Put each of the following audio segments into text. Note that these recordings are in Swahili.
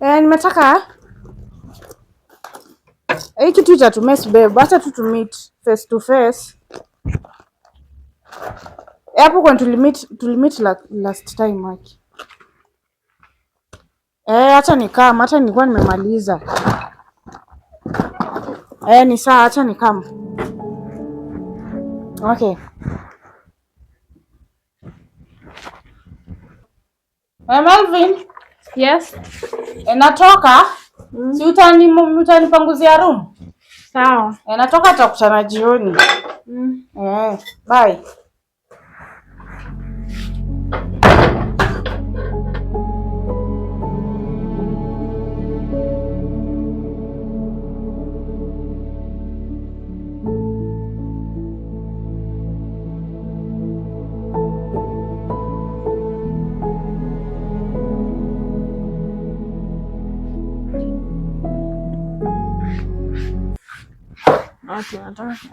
Nimetaka hii kitu itatumess babe, acha tu tumeet face to face. Hapo kwa tulimeet last time aki. Acha nikam, hata nilikuwa nimemaliza. Ni sawa, acha nikam. Okay. Melvin. Yes. Natoka. Si utanipanguzia room? Sawa. Natoka, tutakutana jioni. Bye. Okay, nataka.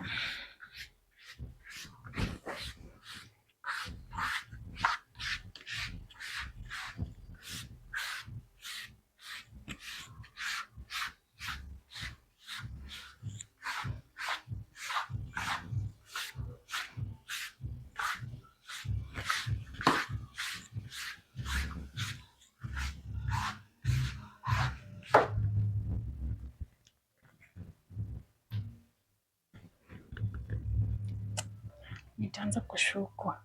Nitaanza kushukwa.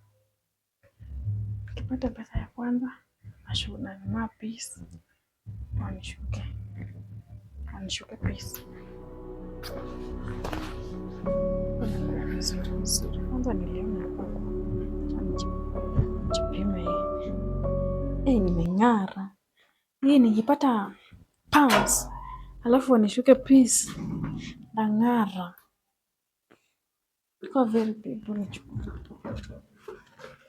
Nikipata pesa ya kwanza nanunua piece, wanishuke piece. Vizuri vizuri. Kwanza niliona hapa nijipime hii. Nimeng'ara. Hii nikipata pounds alafu wanishuke piece nang'ara. Iko very big, nichukue.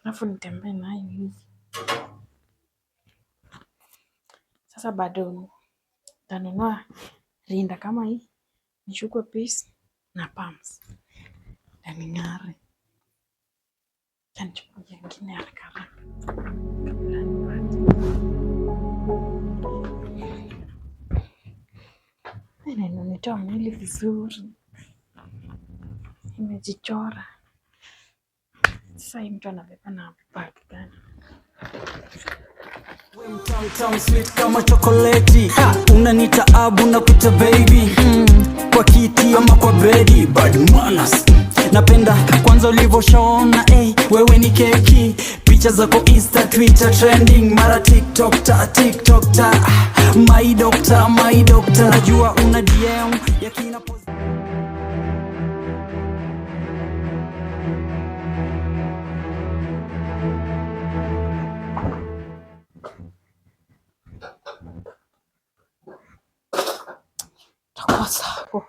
Alafu nitembee nayo hivi. Sasa bado nitanunua rinda kama hii, nishukwe piece na pumps. Na ning'are. Acha nichukue nyingine haraka haraka kabla nipate. Na inanitoa mwili vizuri. Imejichora. Sasa hii mtu anabeba na bag gani? Tamu sweet kama chokoleti, unanita abu na kuta baby, kwa kiti ama kwa bedi, bad manners. Napenda kwanza ulivyoshona, wewe ni keki, picha zako Insta, Twitter trending, mara TikTok ta TikTok ta, my doctor, my doctor, najua una DM ya kina Takuwa sawa.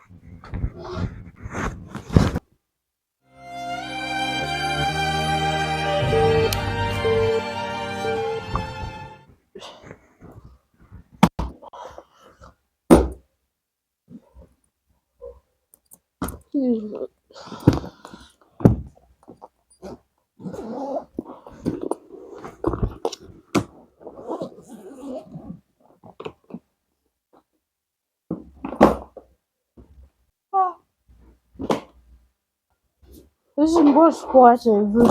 Hizi nguo sikuacha hivi.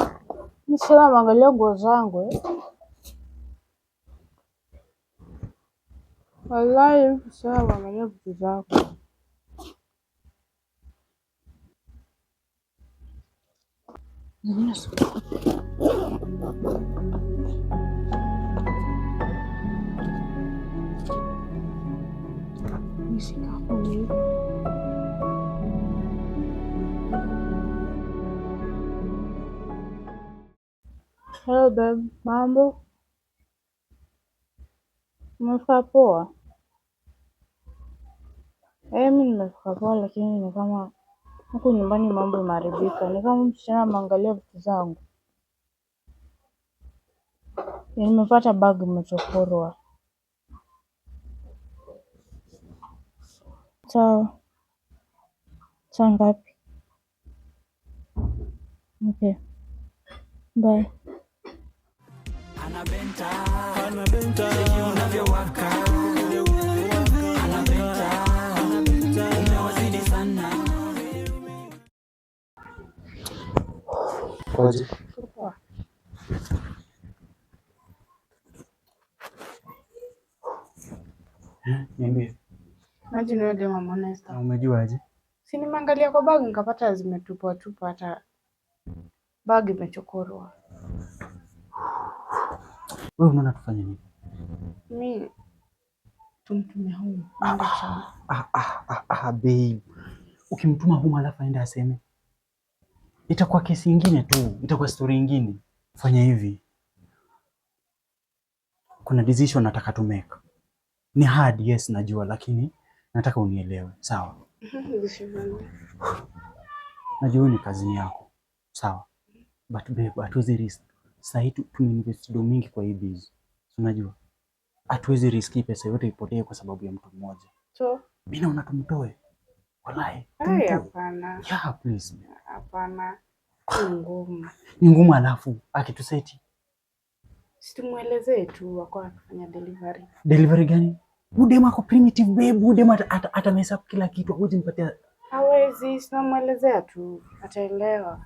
Mimi sasa naangalia nguo zangu eh. Wallahi sasa naangalia vitu zako. Hello babe, mambo? Umefika poa? Mi nimefika poa, lakini ni kama huku nyumbani mambo imeharibika. Ni kama msichana ameangalia vitu zangu. Nimepata bag imechokorwa. Sawa. Saa ngapi? Okay. Bye. Anabenta, unavyowaka. Kwaje? Poa. Niambie. Imagine wewe demu ameona Esther. Na umejua aje? Si nimeangalia kwa bag nikapata zimetupwa tupwa, hata bag imechokorwa. Wewe unaona tufanye nini? Mi tumtume huyu. Nenda chama. Babe. Ukimtuma humu alafu aende aseme, itakuwa kesi ingine tu, itakuwa story ingine. Fanya hivi, kuna decision nataka to make. Ni hard, yes, najua, lakini nataka unielewe, sawa? Najua ni kazini yako, sawa, but babe, hatuwezi risk sahii. Tumeinvest do mingi kwa hii biz, unajua hatuwezi risk hii pesa yote ipotee kwa sababu ya mtu mmoja. So, Mimi naona tumtoe, wallahi, ai tumtoe. hapana. Yeah, please. Hapana. Ni ngumu. Ni ngumu, alafu akituseti. Si tumuelezee tu wako akifanya delivery. Delivery gani? Udem ako primitive babe, udem ata mess up kila kitu, huwezi mpatia. Hawezi, sinamuelezea tu, ataelewa.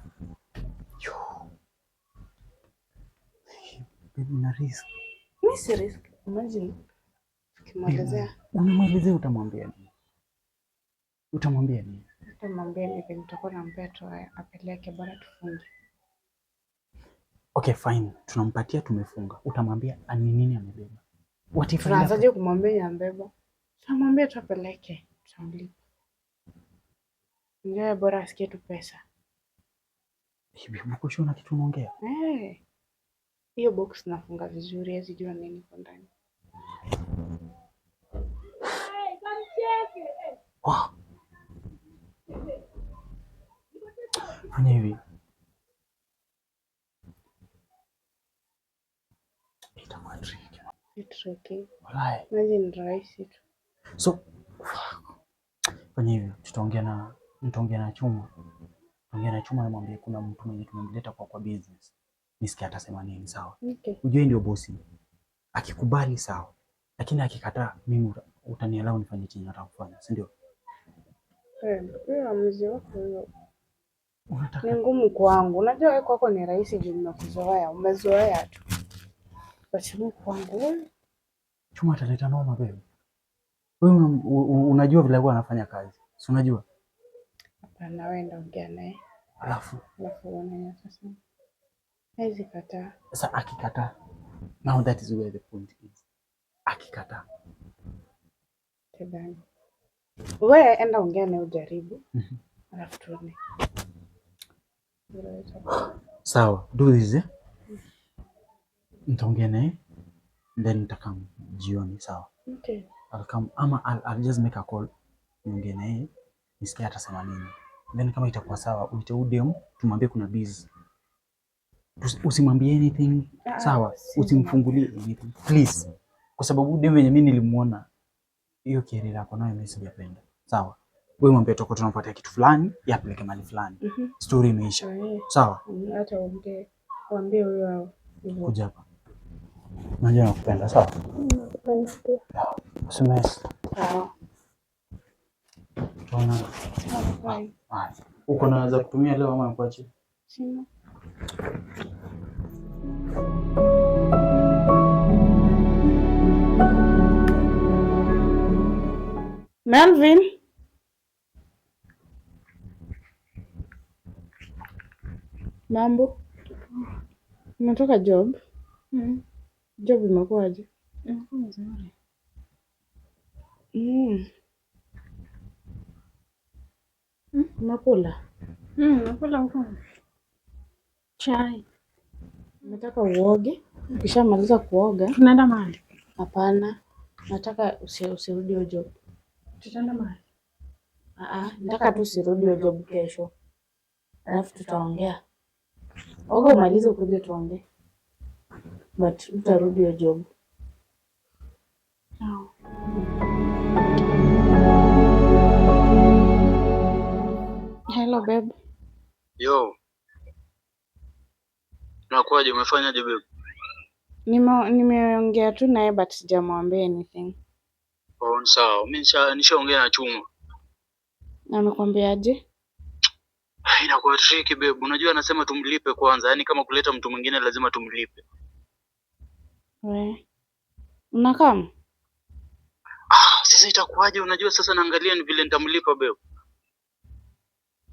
Babe, una risk. Mi si risk. Imagine tukimwelezea, Unamwelezea, utamwambia nini? Utamwambia nini? Nitamwambia nipe, nitakuwa nampea tu apeleke, bora tufunge. Okay, fine, tunampatia, tumefunga. Utamwambia ni nini amebeba? What if Tunaanzaje kumwambia nyambeba? Tutamwambia tu apeleke, tutamlipa. Ndio, bora asikie tu pesa. Hivi uko sure na kitu unaongea? Eh. Hiyo box nafunga vizuri, hawezi jua nini iko ndani. Wow. Fanya hivi. Itakuwa tricky. Si tricky. Walai. Imagine ni rahisi tu. So, fuck. Fanya hivi, tutaongea na nitaongea na Chuma. Nitaongea na Chuma namwambia kuna mtu mwenye tumemleta kwa business. Nisikie atasema nini, sawa? Okay. Ujue ndio bosi. Akikubali sawa. Lakini akikataa mimi utaniallow nifanye chenye nataka kufanya, si ndio? Hiyo uamuzi wako hiyo. Unataka Ni ngumu kwangu. Unajua wewe kwako ni rahisi juu nimekuzoea, umezoea tu. But mimi kwangu Chuma ataleta noma babe. Wewe unajua vile alikuwa anafanya kazi. Si unajua? Hapana, wewe ndio ongea naye. Alafu Alafu uone sasa. Hawezi kataa. sasa akikataa. Now that is where the point is. Akikataa. Tadhani. Wewe enda ongea naye ujaribu. Alafu tuone. Sawa, do this eh? Nitaongea naye then nitakam jioni, sawa? Okay. I'll come ama I'll just make a call niongee naye nisikie atasema nini. Then kama itakuwa sawa, uite udem tumwambie kuna biz. Usimwambie anything, sawa? Usimfungulie anything please, kwa sababu udem venye mimi nilimuona hiyo kerera yako nayo mimi sijapenda. Sawa, wewe mwambie tutakuwa tunampatia kitu fulani, yapeleke mahali fulani. Story imeisha. Sawa, Hata ongee, waambie huyo hivyo. kuja hapa. Unajua nakupenda, sawa? Usimess. Sawa. Tutaonana. Bye. Haya. Uko na za kutumia leo ama nikuachie? Sina. Melvin. Mambo. Umetoka job? Job imekuwaje? Imekuwa mzuri. Umekula? Nakula huko. Chai. Nataka uoge. Ukishamaliza kuoga, Tunaenda mahali. hapana. Nataka usirudi hiyo job. Tutaenda mahali. Nataka tu usirudi hiyo job kesho. Alafu tutaongea. Oga umalize ukuje tuongee. But utarudi hiyo job. Sawa. Hello babe. Yo. Nakuaje, umefanyaje babe? Nimeongea tu naye but sijamwambia anything. Oh, sawa. Mimi nishaongea na Chuma. Amekwambiaje? Inakuwa tricky babe. Unajua anasema tumlipe kwanza, yaani kama kuleta mtu mwingine lazima tumlipe. We. Unakam? Ah, sasa itakuwaje? Unajua sasa naangalia ni vile nitamlipa babe.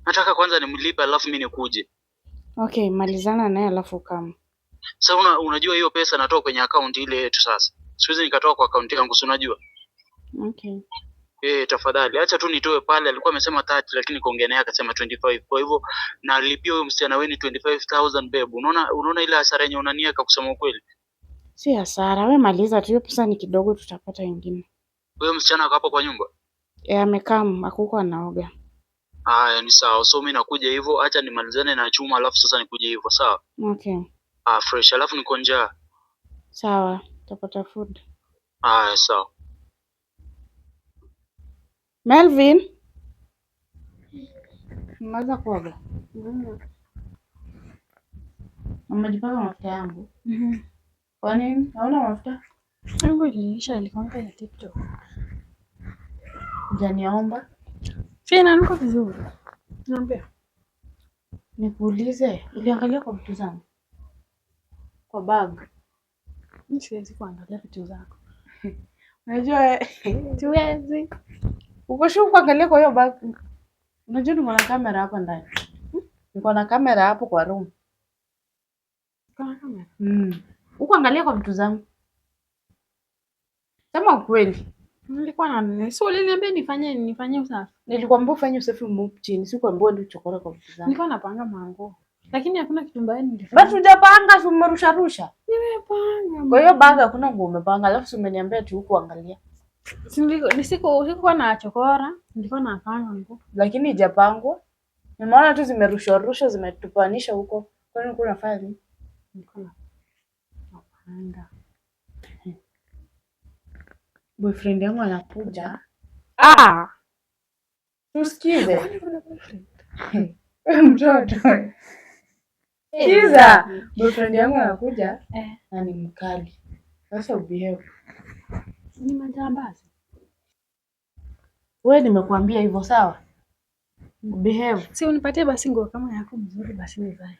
Nataka kwanza nimlipe alafu mimi nikuje. Okay, malizana naye alafu kam. Sasa unajua hiyo pesa natoa kwenye akaunti ile yetu sasa. Siwezi nikatoa kwa akaunti yangu, si unajua? Okay. Tafadhali acha tu nitoe pale. Alikuwa amesema 30 lakini kuongea naye akasema 25. Kwa hivyo nalipia huyo msichana wenu 25,000 babe. Unaona ile hasara yenye unaniweka kusema ukweli. Si hasara, we maliza tu, hiyo pesa ni kidogo, tutapata ingine. Huyo msichana ako hapo kwa nyumba? Amekaa akuko anaoga. Haya ni sawa. So mimi nakuja hivyo, acha nimalizane na chuma alafu sasa nikuje hivyo, sawa? Okay. Ah, fresh. Alafu niko njaa. Sawa, tutapata food. Haya sawa. Melvin? Umeweza kuoga? Umejipaka mafuta yangu? Kwa nini? Hauna mafuta? Yangu iliisha, ilikuwa ya TikTok. Hujaniomba? Sina, niko vizuri. Niambia. Nikuulize, uliangalia kwa vitu zangu? Kwa bag? Mimi siwezi kuangalia vitu zako. Unajua Siwezi. uko sure kuangalia kwa hiyo bag? Unajua niko na kamera hapa ndani. Niko na kamera hapo kwa room. Kuna kamera. Uko angalia kwa vitu zangu. Sema ukweli. Nilikuwa na so uliniambia nifanye usafi. Nilikwambia ufanye usafi mop chini, sikuambia uende uchokore kwa vitu zangu. Nilikuwa napanga manguo. Lakini hakuna kitu mbaya nilifanya. Basi hujapanga, si umerusha rusha. Nimepanga. Kwa hiyo bag hakuna nguo umepanga, alafu si umeniambia tu hukuangalia. Sikuwa na chokora, nilikuwa napanga nguo. Lakini hijapangwa. Nimeona tu zimerushwa rushwa zimetupanisha huko. Kwani ulikuwa unafanya nini? Nilikuwa napanga. Boyfriend yangu anakuja. Ah! Tusikize. Kwani kuna boyfriend? Mtoto. Sikiza. Boyfriend yangu anakuja na ni mkali. Sasa ubehave. Ni majambazi. Wewe nimekuambia hivyo sawa? Behave. Si unipatie basi nguo kama yako mzuri basi nivae.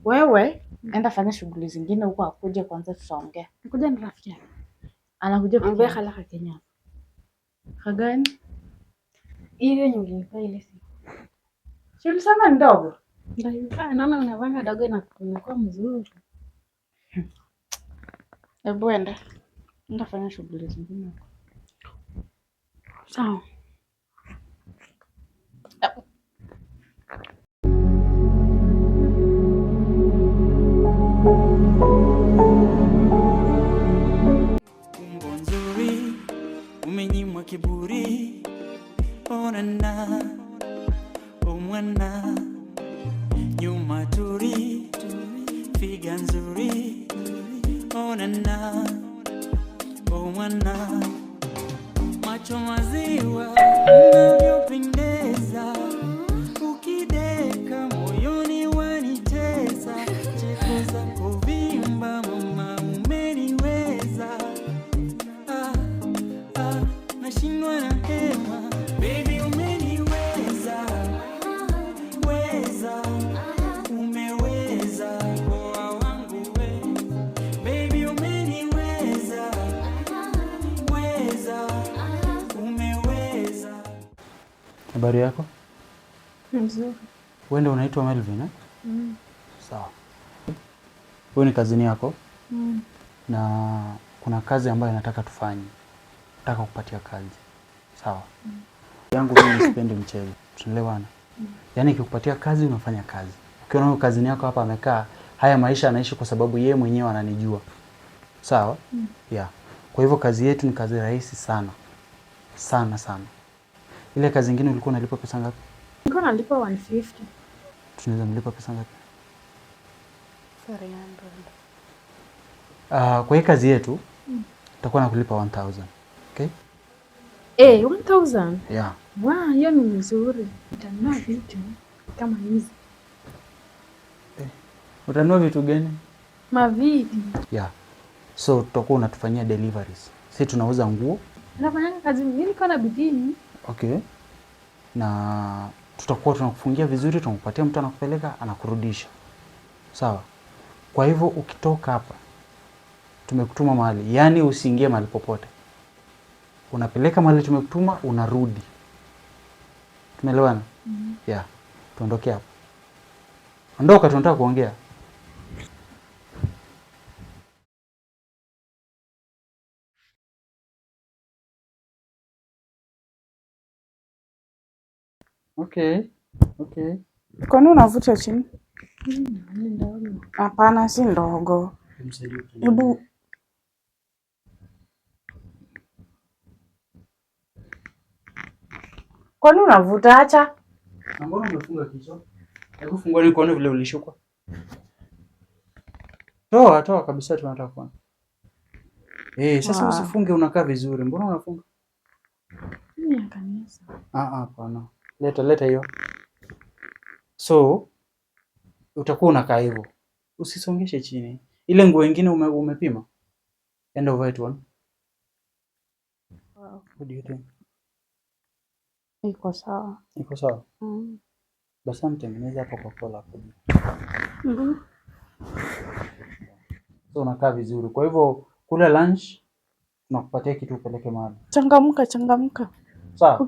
Wewe enda fanya shughuli zingine huko, akuje kwanza tutaongea. Nikuja ni rafiki yako. Anakuja Ambaye peke yake. halaka Kenya. Kagani? Ile yenye ulinipea ile siku. Si ulisema ni ndogo? Ndio. Naona unavanga dogo na unakuwa mzuri. Hebu enda. Enda fanya shughuli zingine huko. Sawa. Umbo nzuri, umenyimwa kiburi. Onana, omwana, nyuma turi, figa nzuri. Onana, omwana, macho maziwa, unavyopendeza. Ukideka moyoni wanitesa, cheko za kuvimba, mama umeniweza. Nashindwa na hema, baby umeniweza, weza, umeweza, poa wangu we, baby umeniweza, weza, umeweza. Habari yako? Mzuri. Wewe ndio unaitwa Melvin eh? Sawa. Wewe ni kazini yako? Na kuna kazi ambayo nataka tufanye. Nataka kupatia kazi. Sawa. Yangu mimi sipendi mchezo. Tunaelewana? Yaani nikikupatia kazi unafanya kazi. Ukiona huyo kazini yako hapa amekaa, haya maisha anaishi kwa sababu yeye mwenyewe ananijua. Sawa? Yeah. Kwa hivyo kazi yetu ni kazi rahisi sana. Sana sana. Ile kazi nyingine ulikuwa unalipa pesa ngapi? Nilikuwa nalipa 150. Tunaweza mlipa pesa ngapi? 300. Kwa hii kazi yetu tutakuwa nakulipa 1000. Okay? 1000? Yeah. Wow, hiyo ni mzuri. Nitanunua vitu kama hizi. Utanunua vitu gani? Maviti. Yeah. So tutakuwa unatufanyia deliveries. Sisi tunauza nguo. Nafanya kazi mimi niko na bidii. Okay. Na Tutakuwa tunakufungia vizuri, tunakupatia mtu anakupeleka, anakurudisha. Sawa? Kwa hivyo ukitoka hapa tumekutuma mahali, yaani usiingie mahali popote. Unapeleka mahali tumekutuma, unarudi. Tumeelewana? Yeah. Tuondoke hapa. Ondoka, tunataka kuongea. Okay. Okay. Kwani unavuta chini? Hapana, si ndogo. Hebu kwani unavuta? Acha. Na mbona umefunga kichwa? Hebu fungua nikuone vile ulishukwa. Toa, toa kabisa tunataka kuona. Sasa usifunge, unakaa vizuri. Mbona unafunga? Ni ya kanisa. Ah, hapana. Leta, leta hiyo. So utakuwa unakaa hivyo. Usisongeshe chini. Ile nguo nyingine umepima? Enda uvae tuone. Wow. What do you think? Iko sawa. Iko sawa? Mm. Basi mtengeneze hapo kwa kola hapo juu. So unakaa vizuri. Kwa hivyo kula lunch tunakupatia kitu upeleke mahali. Changamka, changamka. Sawa?